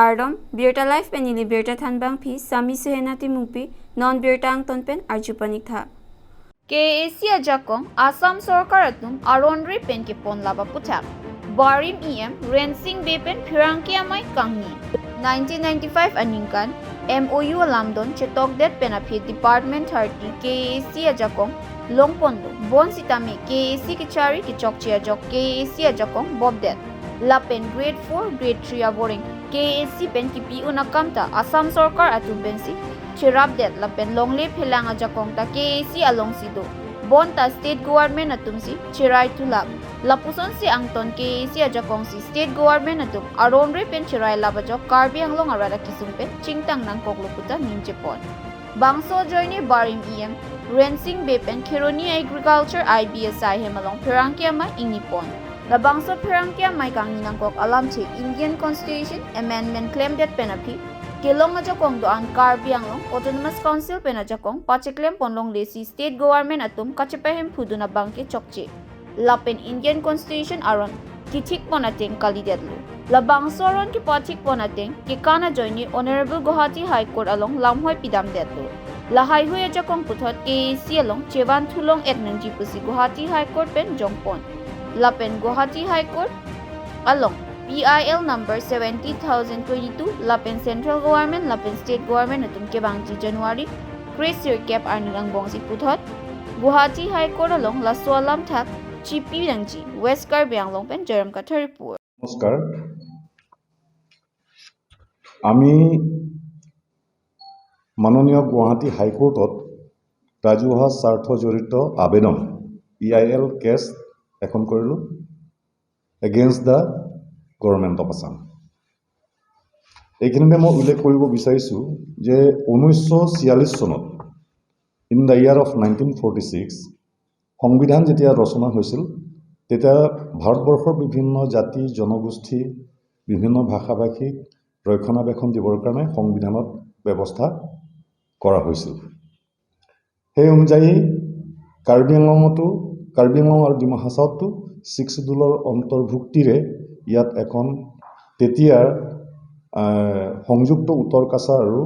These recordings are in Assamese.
Tardom birta life pen ili birta thanbang phi sami suhenati mungpi non birta angton pen arjupanik tha. KAC ajakong Assam Sarkar atum aronri pen ke pon laba puthak. Barim EM Rensing Be pen phirangki amai kangni. 1995 aningkan MOU lamdon chetok det pen aphi Department 30 KAC ajakong longpondo bon sitame KAC kichari kichokchi ajok KAC ajakong bobdet. Lapen grade 4 grade 3 aboring KAC pen kipi unakamta Assam Sarkar atum pensi chirabdet lapen longle philang ajakong ta KAC along sido bonta state government atum si chirai thulak lapuson si angton KAC ajakong si state government atum aronre pen chirai labajok Karbi Anglong arada kisum pen chingtang nang kokloputa nimchepon bangso joini barim EM Rensing Be pen Khironi agriculture IBSI hemalong phirangkia ma ingnipon la bangso phirangkia mai kangni nangkok alamche Indian Constitution Amendment claim det penapi kelong ajakong do an Karbi Anglong Autonomous Council pen ajakong pacheklem ponlong lesi state government atum kachepahem phuduna bangke chokche lapen Indian Constitution aron kithik ponateng kalidetlu la bangso aron ki pathik ponateng ki kana joini Honorable Guwahati High Court along lamhoi pidam detlu la hai hui ajakong puthot KAC along chevan thulong etnang jipusi Guwahati High Court pen jongpon lapen Guwahati High Court along PIL number 70,022 lapen central government lapen state government atum kebangji January Cresir cap arning bongsi puthot Guwahati High Court along laswalam thak GP nangji West Karbi Anglong pen Jaram Katharipur. নমস্কাৰ। আমি মাননীয় গুৱাহাটী হাইকোৰ্টত ৰাজহুৱা স্বাৰ্থ জড়িত আবেদন PIL cash এখন কৰিলোঁ against the Government of Assam. এইখিনিতে মই উল্লেখ কৰিব বিচাৰিছোঁ যে 1946 চনত, in the year of 1946, সংবিধান যেতিয়া ৰচনা হৈছিল, তেতিয়া ভাৰতবৰ্ষৰ বিভিন্ন জাতি জনগোষ্ঠী, বিভিন্ন ভাষা ভাষীক ৰক্ষণাবেক্ষণ দিবৰ কাৰণে সংবিধানত ব্যৱস্থা কৰা হৈছিল। সেই অনুযায়ী কাৰ্বি আংলঙতো, কাৰ্বি আংলং আৰু ডিমা হাছাওতো ছিক্স চিডিউলৰ অন্তৰ্ভুক্তিৰে ইয়াত এখন তেতিয়াৰ সংযুক্ত উত্তৰ কাছাৰ আৰু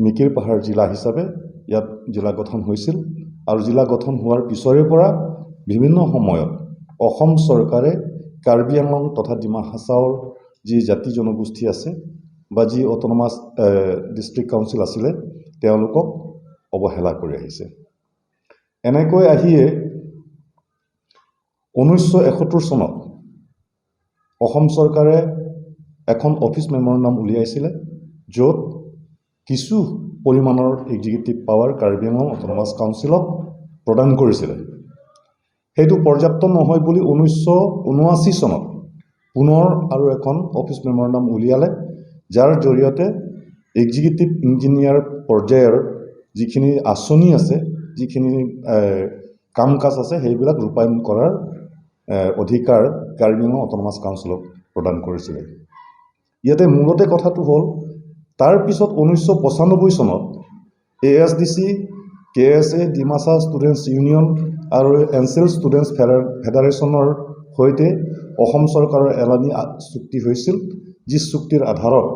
মিকিৰ পাহাৰ জিলা হিচাপে ইয়াত জিলা গঠন হৈছিল। আৰু জিলা গঠন হোৱাৰ পিছৰে পৰা বিভিন্ন সময়ত অসম চৰকাৰে কাৰ্বি আংলং তথা ডিমা হাছাওৰ যি জাতি জনগোষ্ঠী আছে বা যি অট'নমাছ ডিষ্ট্ৰিক্ট কাউন্সিল আছিলে, তেওঁলোকক অৱহেলা কৰি আহিছে। এনেকৈ আহিয়ে 1971 চনত অসম চৰকাৰে এখন অফিচ মেমৰেণ্ডাম উলিয়াইছিলে, য'ত কিছু পৰিমাণৰ executive power Karbi Anglong autonomous কাউন্সিলক প্ৰদান কৰিছিলে। সেইটো পৰ্যাপ্ত নহয় বুলি 1979 চনত পুনৰ আৰু এখন অফিচ মেমৰেণ্ডাম উলিয়ালে, যাৰ জৰিয়তে এক্সিকিউটিভ ইঞ্জিনিয়াৰ পৰ্যায়ৰ যিখিনি আঁচনি আছে, যিখিনি কাম কাজ আছে, সেইবিলাক ৰূপায়ণ কৰাৰ অধিকাৰ কাৰ্বি আংলং অট'নমাছ কাউন্সিলক প্ৰদান কৰিছিলে। ইয়াতে মূলতে কথাটো হ'ল, তাৰপিছত 1995 চনত ASDC, KSA, Dimasa students union আৰু এনচেল ষ্টুডেণ্টছ ফেডাৰেশ্যনৰ সৈতে অসম চৰকাৰৰ এলানি চুক্তি হৈছিল, যি চুক্তিৰ আধাৰত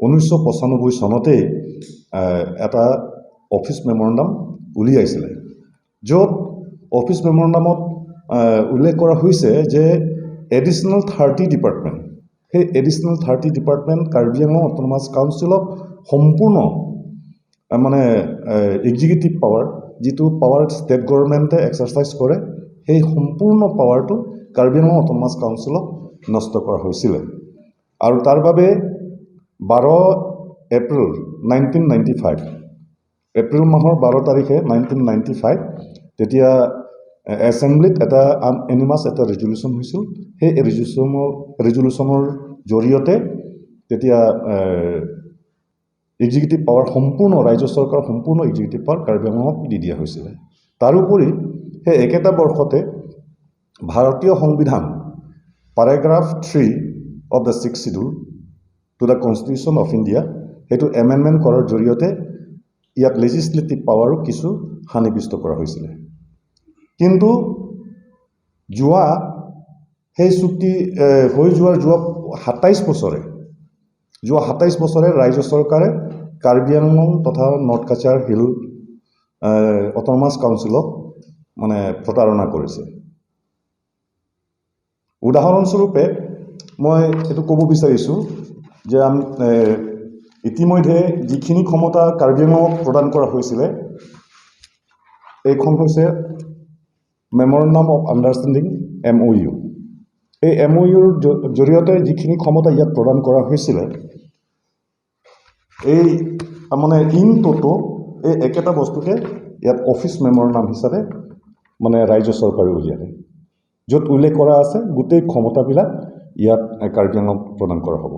1995 চনতেই এটা অফিচ মেমৰেণ্ডাম উলিয়াইছিলে, য'ত অফিচ মেমৰেণ্ডামত উল্লেখ কৰা হৈছে যে এডিশ্যনেল 30 ডিপাৰ্টমেণ্ট, সেই additional 30 department Karbi Anglong autonomous কাউন্সিলক সম্পূৰ্ণ মানে এক্সিকিউটিভ পাৱাৰ, যিটো পাৱাৰ ষ্টেট গভৰ্ণমেণ্টে এক্সাৰচাইজ কৰে, সেই সম্পূৰ্ণ পাৱাৰটো কাৰ্বি আংলং অট'নমাছ কাউন্সিলক ন্যস্ত কৰা হৈছিলে। আৰু তাৰ বাবে 12 এপ্ৰিল 1995, এপ্ৰিল মাহৰ 12 তাৰিখে 1995, তেতিয়া এছেম্বলিত এটা ইউনানিমাছ এটা ৰেজলিউশ্যন হৈছিল। সেই ৰেজলিউশ্যনৰ জৰিয়তে তেতিয়া এক্সিকিউটিভ পাৱাৰ সম্পূৰ্ণ, ৰাজ্য চৰকাৰৰ সম্পূৰ্ণ এক্সিকিউটিভ পাৱাৰ কাৰ্বি আংলঙক দি দিয়া হৈছিলে। তাৰোপৰি সেই একেটা বৰ্ষতে ভাৰতীয় সংবিধান paragraph 3 of the Sixth Schedule to the Constitution of India, সেইটো এমেণ্ডমেণ্ট কৰাৰ জৰিয়তে ইয়াত লেজিছলেটিভ পাৱাৰো কিছু সন্নিৱিষ্ট কৰা হৈছিলে। কিন্তু যোৱা সেই চুক্তি হৈ যোৱাৰ যোৱা 27 বছৰে, যোৱা 27 বছৰে ৰাজ্য চৰকাৰে কাৰ্বি আংলং তথা নৰ্থ কাছাৰ হিল অট'নমাছ কাউন্সিলক মানে প্ৰতাৰণা কৰিছে। উদাহৰণস্বৰূপে মই এইটো ক'ব বিচাৰিছোঁ যে ইতিমধ্যে যিখিনি ক্ষমতা কাৰ্বি আংলঙক প্ৰদান কৰা হৈছিলে, এইখন হৈছে মেমৰেণ্ডাম অফ আণ্ডাৰষ্টেণ্ডিং, এমঅ'ইউ। এই এমঅ'ইউৰ জৰিয়তে যিখিনি ক্ষমতা ইয়াত প্ৰদান কৰা হৈছিলে, এই মানে ইন টোটো এই একেটা বস্তুকে ইয়াত অফিচ মেমৰেণ্ডাম হিচাপে মানে ৰাজ্য চৰকাৰে উলিয়ালে, য'ত উল্লেখ কৰা আছে গোটেই ক্ষমতাবিলাক ইয়াত কাৰ্বি আংলঙক প্ৰদান কৰা হ'ব।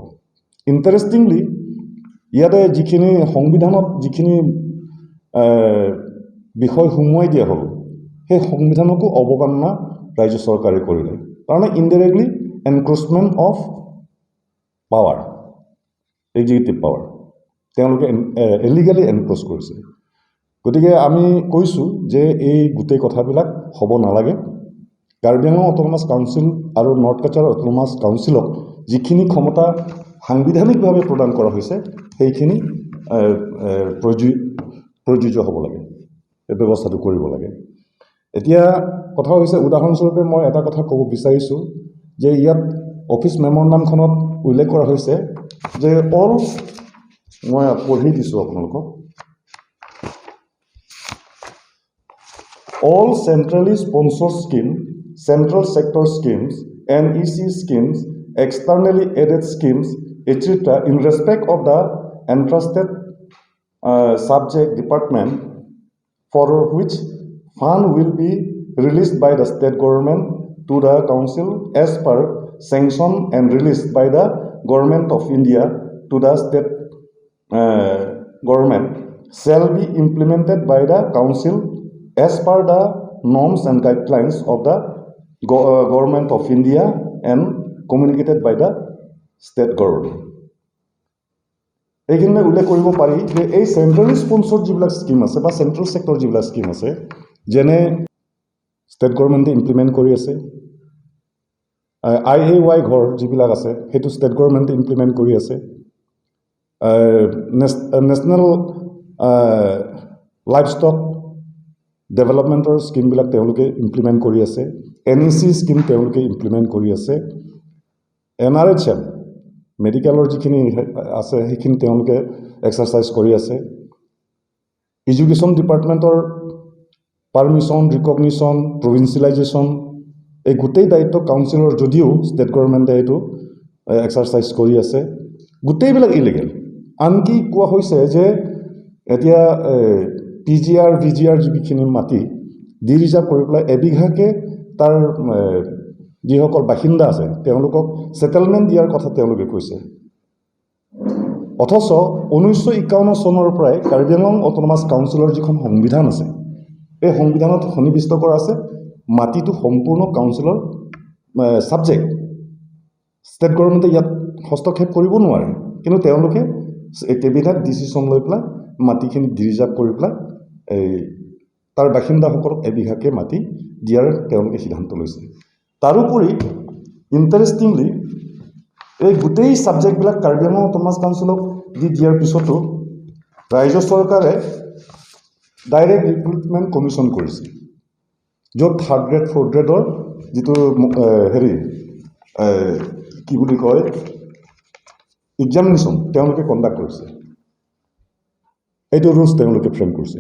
ইণ্টাৰেষ্টিংলি ইয়াতে যিখিনি সংবিধানত যিখিনি বিষয় সুমুৱাই দিয়া হ'ল, সেই সংবিধানকো অৱমাননা ৰাজ্য চৰকাৰে কৰিলে। তাৰমানে indirectly encroachment of power, executive power তেওঁলোকে ইলিগেলি এনক্ৰ'চ কৰিছে। গতিকে আমি কৈছোঁ যে এই গোটেই কথাবিলাক হ'ব নালাগে। কাৰ্বি আংলং অট'নমাছ কাউন্সিল আৰু নৰ্থ কাছাৰ অট'নমাছ কাউন্সিলক যিখিনি ক্ষমতা সাংবিধানিকভাৱে প্ৰদান কৰা হৈছে, সেইখিনি প্ৰযোজ্য হ'ব লাগে, এই ব্যৱস্থাটো কৰিব লাগে। এতিয়া কথা হৈছে, উদাহৰণস্বৰূপে মই এটা কথা ক'ব বিচাৰিছোঁ যে ইয়াত অফিচ মেমৰেণ্ডামখনত উল্লেখ কৰা হৈছে যে অল, মই পঢ়ি দিছোঁ আপোনালোকক, "All centrally sponsored schemes, central sector schemes, NEC schemes, externally aided schemes, etc. in respect of the entrusted subject department for which fund will be released by the state government to the council as per sanction and released by the Government of India to the state government shall be implemented by the council as per the norms and guidelines of the Government of India and communicated by the state government." এইখিনিতে উল্লেখ কৰিব পাৰি যে এই চেণ্ট্ৰেলি স্পনচৰ্ড যিবিলাক স্কীম আছে বা চেণ্ট্ৰেল ছেক্টৰ যিবিলাক স্কীম আছে, যেনে ষ্টেট গভৰ্ণমেণ্টে ইমপ্লিমেণ্ট কৰি আছে, আইএৱাই ঘৰ যিবিলাক আছে, সেইটো ষ্টেট গভৰ্ণমেণ্টে ইমপ্লিমেণ্ট কৰি আছে, নেশ্যনেল লাইভ ষ্টক ডেভেলপমেণ্টৰ স্কীমবিলাক তেওঁলোকে ইমপ্লিমেণ্ট কৰি আছে, এনইচি স্কীম তেওঁলোকে ইমপ্লিমেণ্ট কৰি আছে, এনআৰএইচএম মেডিকেলৰ যিখিনি আছে সেইখিনি তেওঁলোকে এক্সাৰচাইজ কৰি আছে, এডুকেশ্যন ডিপাৰ্টমেণ্টৰ পাৰ্মিশ্যন, ৰিকগনিশ্যন, প্ৰভিঞ্চিয়েলাইজেশ্যন, এই গোটেই দায়িত্ব কাউন্সিলৰ যদিও ষ্টেট গভৰ্ণমেণ্টে এইটো এক্সাৰচাইজ কৰি আছে, গোটেইবিলাক ইলিগেল। আনকি কোৱা হৈছে যে এতিয়া পিজিআৰ, ভিজিআৰ যিখিনি মাটি ডি ৰিজাৰ্ভ কৰি পেলাই এবিঘাকৈ তাৰ যিসকল বাসিন্দা আছে তেওঁলোকক ছেটেলমেণ্ট দিয়াৰ কথা তেওঁলোকে কৈছে। অথচ 1951 চনৰ পৰাই কাৰ্বি আংলং অট'নমাছ কাউন্সিলৰ যিখন সংবিধান আছে, এই সংবিধানত সন্নিৱিষ্ট কৰা আছে মাটিটো সম্পূৰ্ণ কাউন্সিলৰ ছাবজেক্ট, ষ্টেট গভৰ্ণমেণ্টে ইয়াত হস্তক্ষেপ কৰিব নোৱাৰে। কিন্তু তেওঁলোকে কেবিনেট ডিচিশ্যন লৈ পেলাই মাটিখিনি ৰিজাৰ্ভ কৰি পেলাই এই তাৰ বাসিন্দাসকলক এবিঘাকৈ মাটি দিয়াৰ তেওঁলোকে সিদ্ধান্ত লৈছে। তাৰোপৰি ইণ্টাৰেষ্টিংলি এই গোটেই ছাবজেক্টবিলাক কাৰ্বি আংলং অট'নমাছ কাউন্সিলক দি দিয়াৰ পিছতো ৰাজ্য চৰকাৰে ডাইৰেক্ট ৰিক্ৰুটমেণ্ট কমিশ্যন কৰিছে, য'ত থাৰ্ড গ্ৰেড, ফ'ৰ্থ গ্ৰেডৰ যিটো হেৰি কি বুলি কয়, এক্সামিনেশ্যন তেওঁলোকে কণ্ডাক্ট কৰিছে। এইটো ৰুলছ তেওঁলোকে ফ্ৰেম কৰিছে,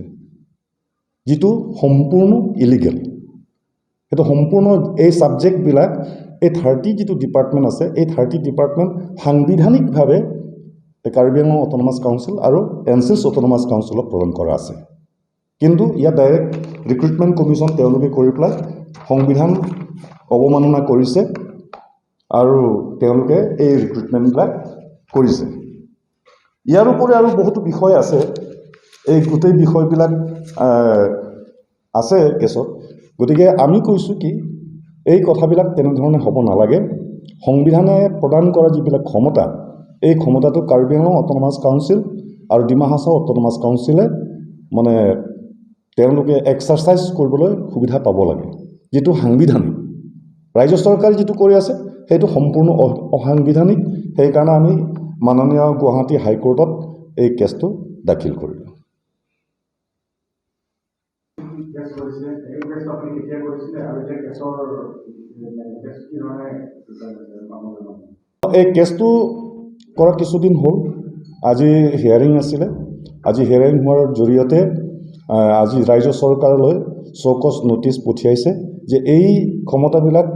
যিটো সম্পূৰ্ণ ইলিগেল। সেইটো সম্পূৰ্ণ এই ছাবজেক্টবিলাক, এই 30 যিটো ডিপাৰ্টমেণ্ট আছে, এই 30 ডিপাৰ্টমেণ্ট সাংবিধানিকভাৱে কাৰ্বি আংলং অট'নমাছ কাউন্সিল আৰু এনচিছ অট'নমাছ কাউন্সিলক প্ৰদান কৰা আছে। কিন্তু ইয়াত ডাইৰেক্ট ৰিক্ৰুটমেণ্ট কমিশ্যন তেওঁলোকে কৰি পেলাই সংবিধান অৱমাননা কৰিছে আৰু তেওঁলোকে এই ৰিক্ৰুটমেণ্টবিলাক কৰিছে। ইয়াৰ উপৰি আৰু বহুতো বিষয় আছে। এই গোটেই বিষয়বিলাক আছে কেছত। গতিকে আমি কৈছোঁ কি, এই কথাবিলাক তেনেধৰণে হ'ব নালাগে। সংবিধানে প্ৰদান কৰা যিবিলাক ক্ষমতা, এই ক্ষমতাটো কাৰ্বি আংলং অট'নমাছ কাউন্সিল আৰু ডিমা হাছাও অট'নমাছ কাউন্সিলে মানে তেওঁলোকে এক্সাৰচাইজ কৰিবলৈ সুবিধা পাব লাগে, যিটো সাংবিধানিক। ৰাজ্য চৰকাৰে যিটো কৰি আছে সেইটো সম্পূৰ্ণ অসাংবিধানিক। সেইকাৰণে আমি মাননীয় গুৱাহাটী হাইকোৰ্টত এই কেছটো দাখিল কৰিলোঁ। এই কেছটো কৰা কিছুদিন হ'ল, আজি হিয়াৰিং আছিলে। আজি হিয়াৰিং হোৱাৰ জৰিয়তে আজি ৰাজ্য চৰকাৰলৈ চৌকছ ন'টিছ পঠিয়াইছে যে এই ক্ষমতাবিলাক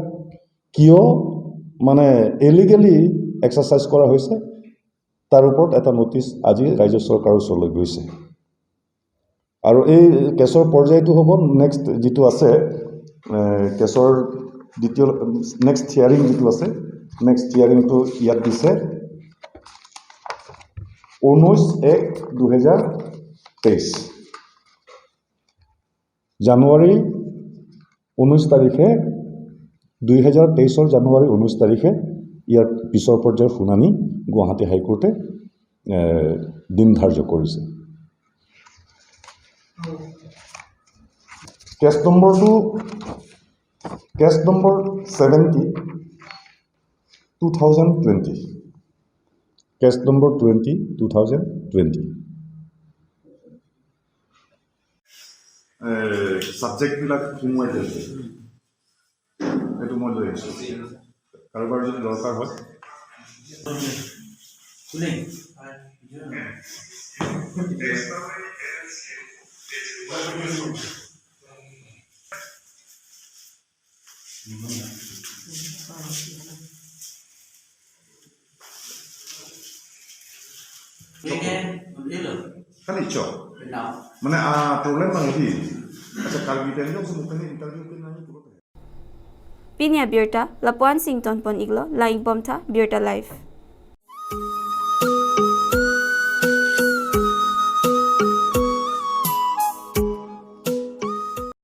কিয় মানে ইলিগেলি এক্সাৰচাইজ কৰা হৈছে, তাৰ ওপৰত এটা ন'টিছ আজি ৰাজ্য চৰকাৰৰ ওচৰলৈ গৈছে। আৰু এই কেছৰ পৰ্যায়টো হ'ব নেক্সট যিটো আছে কেছৰ দ্বিতীয় নেক্সট হিয়াৰিং যিটো আছে, নেক্সট হিয়াৰিংটো ইয়াত দিছে 19/1/2023, জানুৱাৰী 19 তাৰিখে, 2023ৰ জানুৱাৰী 19 তাৰিখে ইয়াৰ পিছৰ পৰ্যায়ৰ শুনানি গুৱাহাটী হাইকোৰ্টে দিন ধাৰ্য কৰিছে। কেছ নম্বৰটো কেছ নম্বৰ 70 2020, কেছ নম্বৰ 20 2020। ছাবজেক্টবিলাক সোমোৱাই দিছে, সেইটো মই লৈ আহিছোঁ, কাৰোবাৰ যদি দৰকাৰ হয়। খালি চক মানে প্রবলেম মানে কি আচ্ছা কাল interview Pinia Birta, Lapuan Sington Pon Iglo, Laing Bomtha, Birta Life.